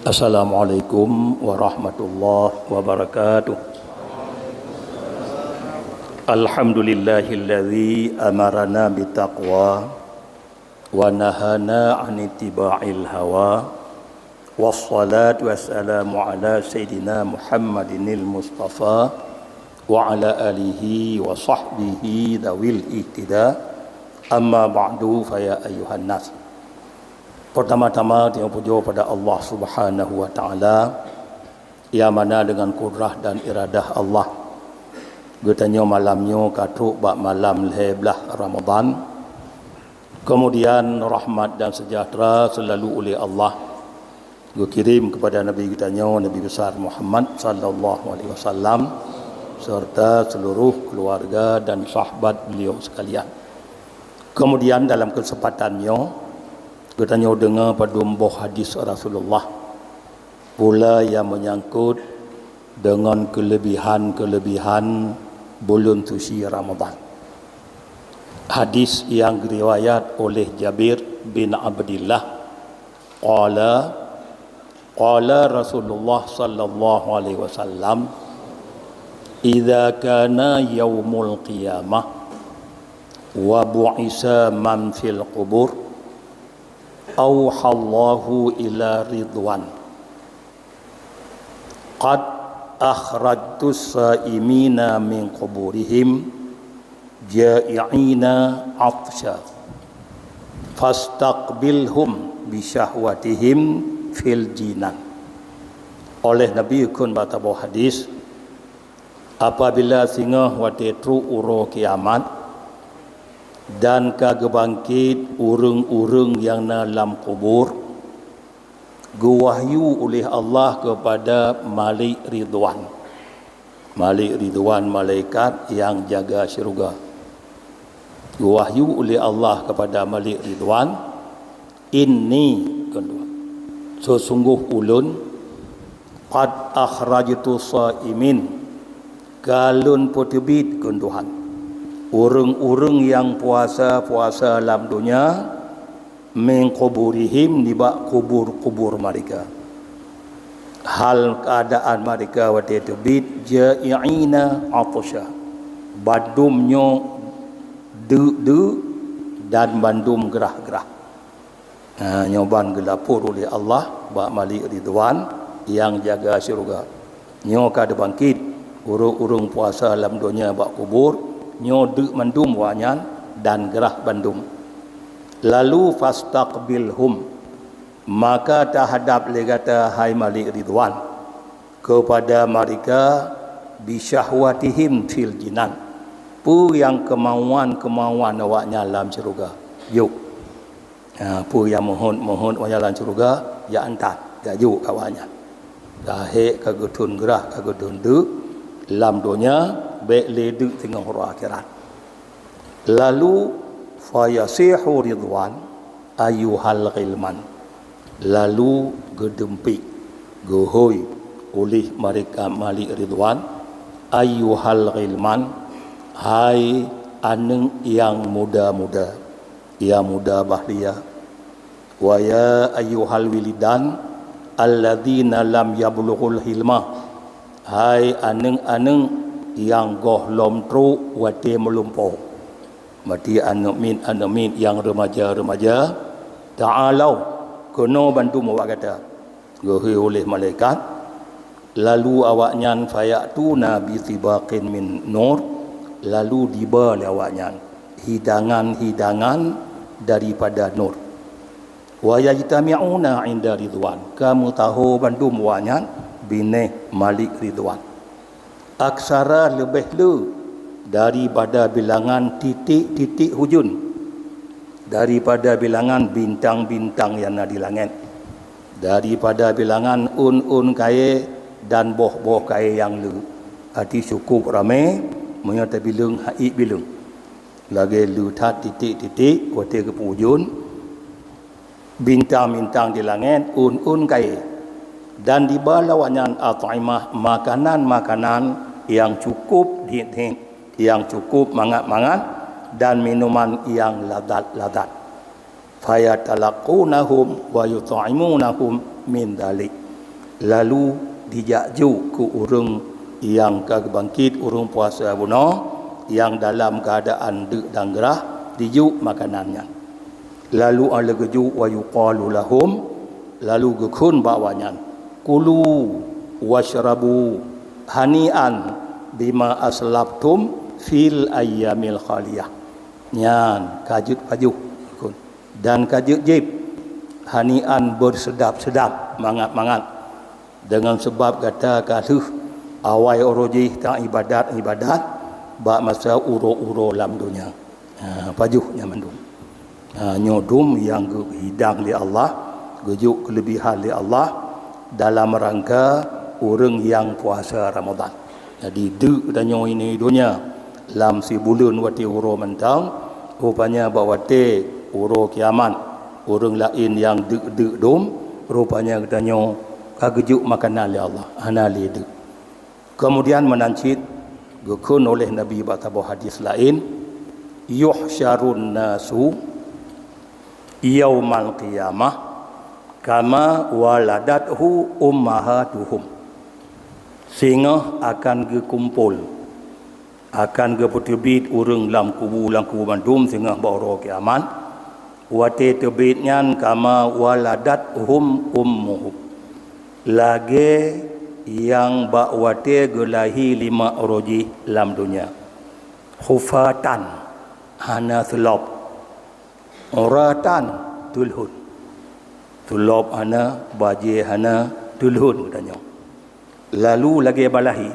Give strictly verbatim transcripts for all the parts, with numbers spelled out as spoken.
Assalamualaikum warahmatullahi wabarakatuh. Alhamdulillahilladzi amarana bitaqwa wa nahana 'anittibail hawa. Wassalatu wassalamu ala sayyidina Muhammadinil Mustafa wa ala alihi wa sahbihi dawil ihtida. Amma ba'du, fa ya ayyuhan nas. Pertama-tama, tanyoe pujoe pada Allah Subhanahu wa Ta'ala, nyang mana dengan kudrah dan iradah Allah, geutanyoe malam nyoe ka trok bak malam lhèe blaih Ramadhan. Kemudian, rahmat dan sejahtera selalu oleh Allah geukirém kepada Nabi geutanyoe, Nabi Besar Muhammad sallallahu alaihi wasallam, serta seluruh keluarga dan sahabat beliau sekalian. Kemudian, dalam kesempatan nyoe, geutanyoe deungoe padum boh hadis Rasulullah, pula nyang meunyangkot deungon keulebihan-keulebihan buleuen suci Ramadhan. Hadis nyang geuriwayat oleh Jabir bin Abdillah, qala, qala Rasulullah sallallahu alaihi wasallam, "Idza kana yaumul qiyamah wa bu'isa man fil qubur, auhallahu ila Ridwan. Qad akhrajtus saimina min quburihim ja'i'ina 'atsya. Fastaqbilhum bisyahwatihim fil jinan." Oleh Nabi kheun bak saboh hadis, apabila singoh watèe trok uroe kiamat dan ka geubangkét ureuëng-ureuëng nyang na lam kubur, geuwahyu uleh Allah keupada Malik Ridwan. Malik Ridwan, malaikat nyang jaga syeuruga. Geuwahyu uleh Allah keupada Malik Ridwan, "Inni," kheun Tuhan, "seusunggoh ulôn, qad akhrajtu shaimin, ka lôn peuteubiet," kheun Tuhan, "ureuëng-ureuëng nyang puasa-puasa lam donya, min quburihim, nibak kubur-kubur meureka. Hal keuadaan meureka watèe teubiet, ja'i'ina 'atsya, bandum nyoe deuk-deuk dan bandum grah-grah." Ha, nyoe ban geulapor uleh Allah bak Malik Ridwan nyang jaga syeuruga. Nyoe ka geubangkét ureuëng-ureuëng puasa lam donya bak kubur, nyoe deuk mandum awaknyan dan grah bandum. Lalu, "Fastaqbilhum," maka tahadab lé gata, hai Malik Ridwan, keupada meureka, "Bisyahwatihim fil jinan," peue nyang keumauan-keumauan awaknyan lam syeuruga. Jok. Ha, peue nyang meuheuet-meuheuet awaknyan lam syeuruga, jak antat, jak jok keu awaknyan. Ka hék, ka geuthon grah, ka geuthon deuk lam donya, bèk lé deuk singoh uroe akhirat. Lalu, "Fayasihu Ridwan, ayyuhal ghilman." Lalu geudeumpék, geuhôi uleh meureka Malik Ridwan, "Ayyuhal ghilman," hai aneuëk nyang muda-muda, nyang muda bahlia. "Wa ya ayyuhal wildan alladzina lam yablughul hilma," hai aneuëk-aneuëk nyang gohlom trok watèe meulumpoe. Maté aneuëk miet-aneuëk miet nyang remaja-remaja, "Ta'alau, keunoe bandum ubak gata," geuhôi uleh malaikat. Lalu awaknyan, "Faya'tuna bi sibaqin min nur," lalu jiba lé awaknyan hidangan-hidangan daripada nur. "Wa yajtami'una 'inda Ridwan," ka meusaho bandum awaknyan binéh Malik Ridwan. "Aksara," leubeh le daripada bilangan titik-titik hujeuen, daripada bilangan bintang-bintang nyang na di langét, daripada bilangan ôn-ôn kayèe dan boh-boh kayèe nyang le. Arti cukôp ramé, meunyoe tabileueng haiek bileueng. Lagèe le that titik-titik watèe geupeuhujeuen, bintang-bintang di langét, ôn-ôn kayèe. Dan jiba lé awaknyan at'imah, makanan-makanan nyang cukôp hét-hét, nyang cukôp mangat-mangat, dan minuman nyang lazat-lazat. "Fayatalaqqunahum wa yut'imunahum min dzalik." Lalu jijak jok keu ureuëng nyang ka geubangkét, ureuëng puasa bunoe nyang dalam keuadaan deuk dan grah, jijok makanan nyan. Lalu 'oh lheueh geujok, wa yuqalu lahum, lalu geukheun bak awaknyan, "Kulu wasyrabu hani'an bima aslaftum fil ayyamil khaliyah." Nyan ka jeuet pajoh, geukheun, dan ka jeuet jieb, hani'an, beuseudab-seudab, mangat-mangat. Deungon sabab gata ka lheueh awai uroe jih taibadat-ibadat bak masa uroe-uroe lam donya. Ha, pajoh nyan mandum. Ha, nyoe dum nyang geuhidang lé Allah, geujok keuleubihan lé Allah dalam rangka ureuëng nyang puasa Ramadhan. Jadi, deuk tanyoe ini donya lam sibuleuen watée uroe mantong, rupanya bak watée uroe kiamat, ureuëng laén nyang deuk-deuk dum, rupanya geutanyoe ka geujok makanan lé Allah, hana lé deuk. Kemudian meunan cit geukheun oleh Nabi bak saboh hadis laén, "Yuhsyarun nasu yaumal qiyamah kama waladathu ummahatuhum." Singoh akan geukumpol, akan geupeuteubiet ureuëng lam kubu, lam kubu mandum singoh bak uroe kiamat. Watée teubiet nyan, kama waladathum ummuhum, lagée nyang bak watée geulahé lé mak uroe jih lam donya. Hufatan, hana seulop. Uratan, teulhon. Seulop hana, bajée hana, teulhon geutanyoe. Lalu lagée bak lahé.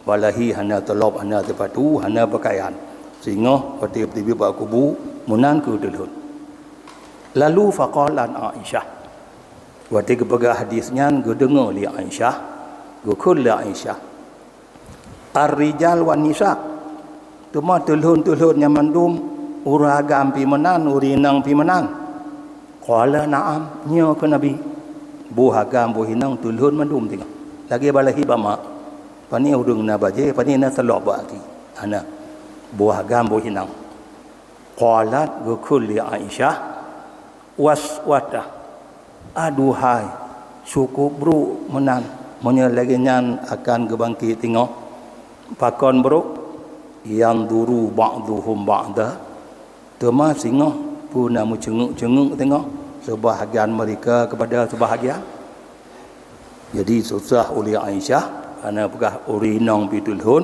Bak lahé hana seulop, hana seupatu, hana peukayan. Singoh watée teubiet bak kubu, meunan kheueh teulhon. Lalu faqalat Aisyah. Watée geupeugah hadis nyan geudeungoe lé Aisyah, geukheun lé Aisyah, "Ar-rijal wan nisa." Teuma teulhon-teulhon nyan mandum, ureuëng agam pih meunan, ureuëng inong pih meunan. Qala, "Na'am," nyo kheun Nabi. Boh agam, boh inong, teulhon mandum singoh. Lagée bak lahé bak mak. Pane ureuëng na bajée, pane na seulop bak aki. Hana. Boh agam, boh inong. Qalat, geukheun lé Aisyah, "Waswata. Aduhai, cukup brok meunan, meunyoe lagée nyan akan geubangkét singoh. Pakon brok? Yanzuru ba'duhum ba'da." Teuma singoh peue na meuceungeuk-ceungeuk singoh, seubahgian meurika keupada seubahgian. Jadi susah ulée Aisyah, hana peugah ureuëng inong pih teulhon,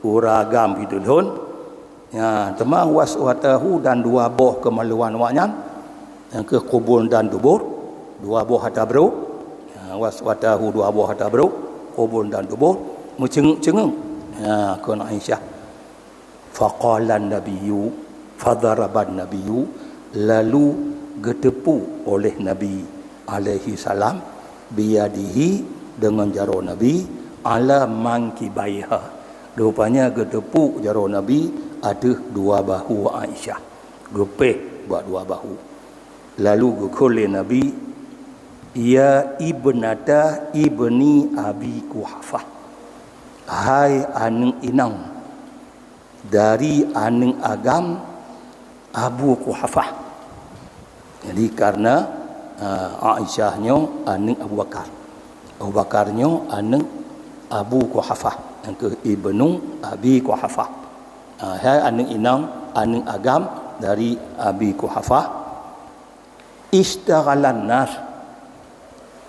ureuëng agam pih teulhon. Ya, teuma waswatahu dan dua boh keumaluan awaknyan, nyang keuh qubul dan dubur, dua boh ata brok. Ya, waswatahu dua boh ata brok, qubul dan dubur, meuceungeuk-ceungeuk. Ya, kheun Aisyah. Faqalan nabiyyu, fadaraban nabiyyu, lalu geuteupeue oleh Nabi alaihi salam, biyadihi, deungon jaroe Nabi, ala mankibaiha. Rupanya geuteupeue jaroe Nabi ateueh dua bahu Aisyah, geupéh bak dua bahu. Lalu geukheun lé Nabi, "Ya ibnata ibni Abi Quhafah, hai aneuëk inong dari aneuëk agam Abu Quhafah." Jadi, karena, ah, Aisyah nyoe aneuëk Abu Bakar. Abu Bakar nyoe aneuëk Abu Quhafah, nyang keuh Ibnu Abi Quhafah. Ah, hai aneuëk inong, aneuëk agam dari Abi Quhafah. Ishtaghalan nas.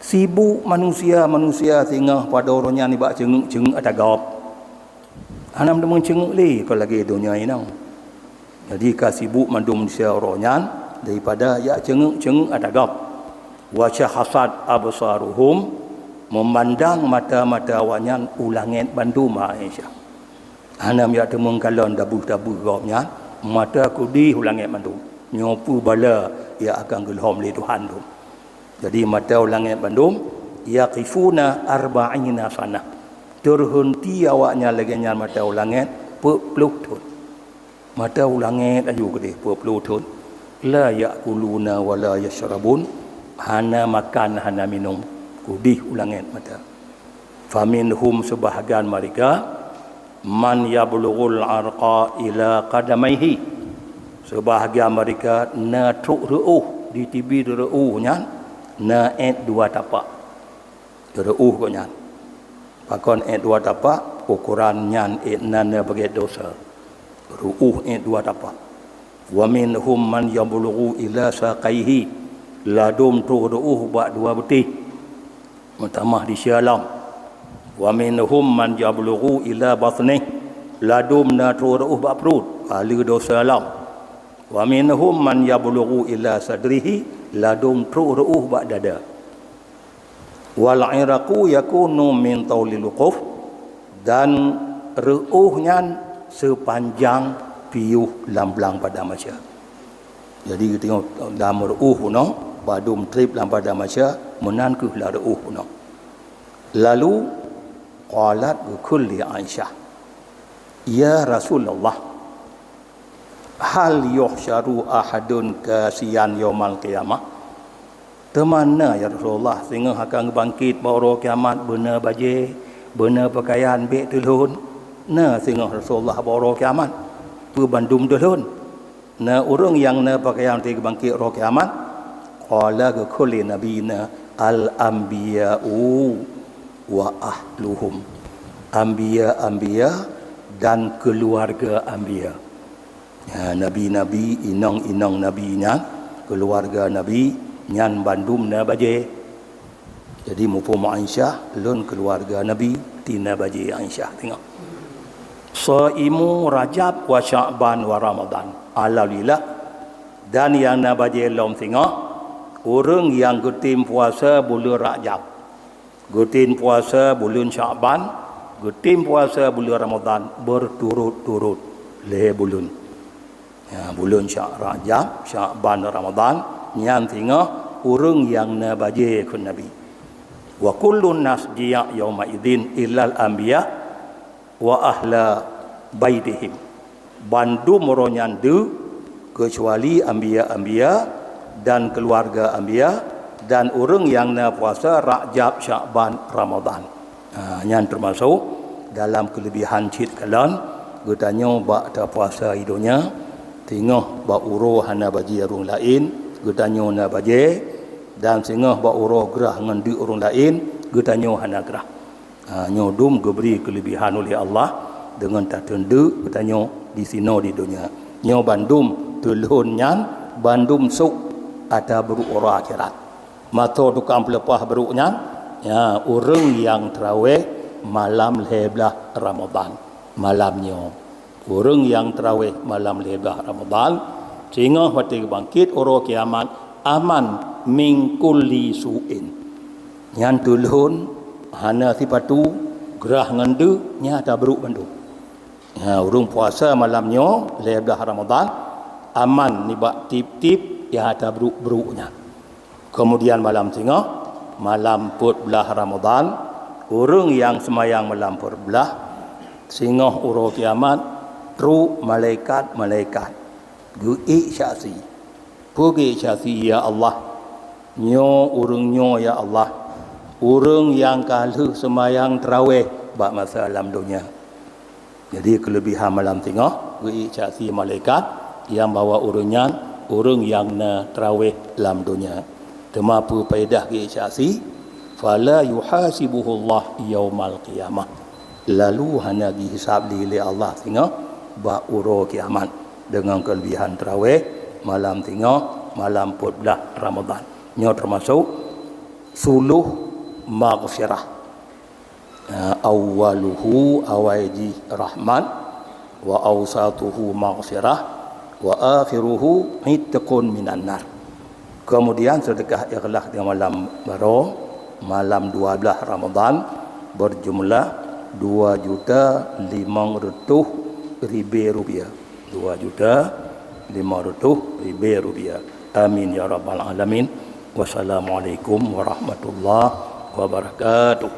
Sibuk manusia-manusia singoh pada uroe nyan nibak ceungeuk-ceungeuk ata gob. Hana meuteumé ceungeuk lé kon lagée donya inoe. Jadi ka sibuk mandum manusia uroe nyan daripada jak ceungeuk-ceungeuk ata gob. Wa syahasat absaruhum, meumandang mata-mata awaknyan u langét bandum, Aisyah. Hana meujak teumé kalon dabeuh-dabeuh gob nyan, mata keudeh u langét bandum. Nyoe peue bala nyang akan geulhom lé Tuhan dum. Jadi mata u langét bandum, yaqifuna arba'ina sanah. Teuhunti awaknyan lagée nyan mata u langét peuet ploh thon. Mata u langét aju keudeh peuet ploh thon. La ya'kuluna wa la yasyrabun, hana makan, hana minum, keudeh u langét mata. Faminhum, seubahgian meurika, man yablughul arqa ila qadamaihi. Seubahgian meurika na trok reuôh, di teubiet reuôh nyan na ék dua tapak. Reu'uh gobnyan. Pakon ék dua tapak, ukoran nyan ék nan bagi dosa. Reu'uh ék dua tapak. Wa minhum man yablughu ila saqaihi, ladôm trôh reu'uh bak dua beutéh, meutamah di sialam. Wa minhum man yablughu ila batnih, ladôm na trôh reu'uh bak pruet, ka lheueh dosa lam. Wa minhum man yablughu ila sadrihi, ladôm trôh reu'uh bak dada. Wal iraqu yakunu min taulil wuquf, dan reu'uh nyan seupanjang piôh lam blang padang mahsyar. Jadi geutanyoe lam reu'uh bunoe, padum trép lam padang mahsyar, meunan kheueh lam reu'uh bunoe. Lalu qalat geukheun lé Aisyah, "Ya Rasulullah, hal yuhsyaru ahadun kasiyan yaumal qiyamah?" Teuma na, ya Rasulullah, singoh akan geubangkét bak uroe kiamat beuna bajée, beuna peukayan bék teulhon? Na singoh Rasulullah bak uroe kiamat peue bandum teulhon? Na ureuëng nyang na peukayan teuk geubangkét uroe kiamat? Qala, geukheun lé Nabi na, al-anbiya'u wa ahluhum. Anbiya-anbiya dan keuluwarga anbiya. Ha, nabi-nabi, inong-inong nabi nyan, keuluwarga nabi nyan bandum na bajée. Jadi muphom Aisyah, lôn keuluwarga nabi, tina bajée Aisyah teuingat. Shaimu Rajab wa Sya'ban wa Ramadan. Alhamdulillah. Dan nyang na bajée lom singoh, ureuëng nyang geutem puasa buleuen Rajab, geutem puasa buleuen Sya'ban, geutem puasa buleuen Ramadan beuturot-turot lhée buleuen. Ya, buleuen Sya-, Rajab, Sya'ban, Ramadan, nyan singoh ureuëng nyang na bajée kheun Nabi. Wa kullun nas jia' yauma idzin illal anbiya wa ahla baitihim. Bandum uroe nyan deuh, keucuali anbiya-anbiya dan keuluwarga anbiya dan ureuëng nyang na puasa Rajab, Sya'ban, Ramadan. Ha, nyan teumasok dalam keuleubihan cit kalon geutanyoe bak tapuasa i donya, singoh bak uroe hana bajée ureuëng laén, geutanyoe na bajée, dan singoh bak uroe grah ngon deuk ureuëng laén, geutanyoe hana grah. Ha, nyoe dum geubri keuleubihan uleh Allah deungon tateun deuk geutanyoe disinoe di donya. Nyoe bandum teulhon nyan bandum sôk ata brôk uroe akhirat. Masa tukang peuleupah brôk nyan, ya, ureuëng nyang teurawéh malam lhée blaih Ramadan. Malam nyoe, ureuëng nyang teurawéh malam lhée blaih Ramadan, singoh watée geubangkét uroe kiamat, aman min kulli su'in. Nyan teulhon, hana sipatu, grah ngon deuk, nyata brôk bandum. Ha, ureuëng puasa malam nyoe, lhée blaih Ramadan, aman nibak tieb-tieb nyata brôk-brôk nyan. Keumudian malam singoh, malam peuet blaih Ramadan, ureuëng nyang seumayang malam peuet blaih, singoh uroe kiamat, trok malaikat-malaikat geuék saksi. Peugét saksi, "Ya Allah, nyoe ureuëng nyoe, ya Allah, ureuëng nyang ka lheueh seumayang teurawéh bak masa lam donya." Jadi, keuleubihan malam singoh, geuék saksi malaikat nyang bahwa ureuëng nyan ureuëng nyang na teurawéh lam donya. Teuma peue paedah geuék saksi? "Fala yuhasibuhullah yaumal qiyamah." Lalu hana jihisab lé, lé Allah singoh bak uroe kiamat deungon keuleubihan teurawéh malam singoh, malam peuet blaih Ramadan. Nyoe teumasok suluh maghfirah. Ha, awwaluhu, awai jih rahmat, wa awsatuhu maghfirah, wa akhiruhu itqun minan nar. Keumudian seudeukah ikhlas di malam baroe, malam dua blaih Ramadan, beujumlah dua juta limong reutôh ribée rupiah. Dua juta limong reutôh ribée rupiah. Amin ya rabbal alamin. Wassalamualaikum warahmatullahi wabarakatuh.